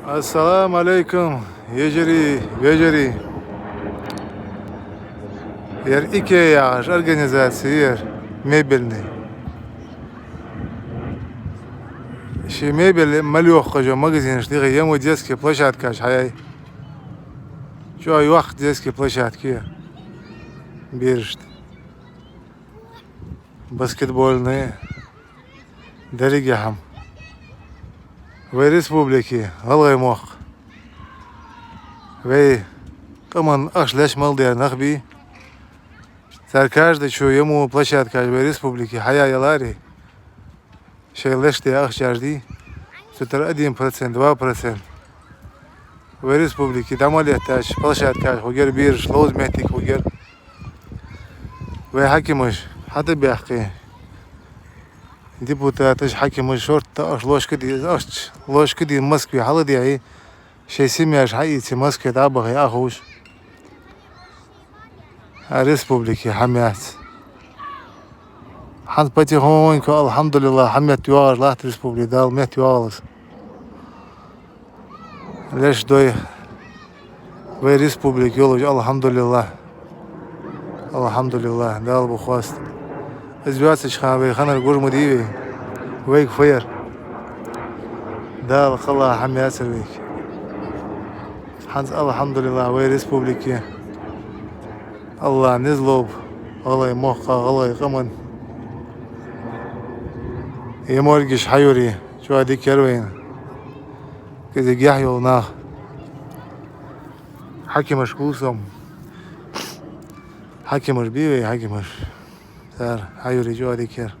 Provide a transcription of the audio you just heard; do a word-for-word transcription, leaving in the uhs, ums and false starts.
Ассаламу Ӏалайкум, йижарий, вежарий. Ер икеа яхаш организаци я ер, мебельный. Ший мебель мел йохкаш йола магазинаш дийхьа, е мо детский площадкаш хьаяьй. ЧӀоагӀа йоккха детский площадка я берашта. Баскетбольный, деррига хӀама. Вай республике, гӀалгӀай мохк, вай къаман ахча леш мел даь нах бий. Цар каждый чу е мо площадкаш вай республике хьаяьяларе, шоай леш даь ахчаш дий, цу тӀара один процент, два процент вай республике дӀа мел еттача площадкаш хургьяр, бераш ловза моттиг хургьяр. Вай хьакимаш хьатӀабаьккхе, депутаташ, хьакимаш шортта ахча лочкъаде-, ахча лочкъаденна Москве хьалладаьхе, шоай семьяш хьаийце Москве дӀабахе Ӏоховш. А республике хӀама яц. ХӀанз потихоньку, алхьамдулиллахӀ, хьаметта йоагӀаш латт республика, Дала метта йоагӀалва из. Леш дой вай республике йолаш, алхьамдулиллахӀ. АлхьамдулиллахӀ, Дала ба хоастам. Из йоацача хана вай хиннар гуш ма дий вай. Вайга фу яр? Дала кхелла хӀама яцар вайга. ХӀанз, алхьамдулиллахӀ, вай республике АллахӀа низ лолба гӀалгӀай мехка, гӀалгӀай къаман. Е моргаш хьайоре, чӀоагӀа дика яр вайна. КӀезига яхь йола нах. Хьакимаш гулсом. Хьакимаш бий вай, хьакимаш. Цар хьайоре чӀоагӀа дика яр.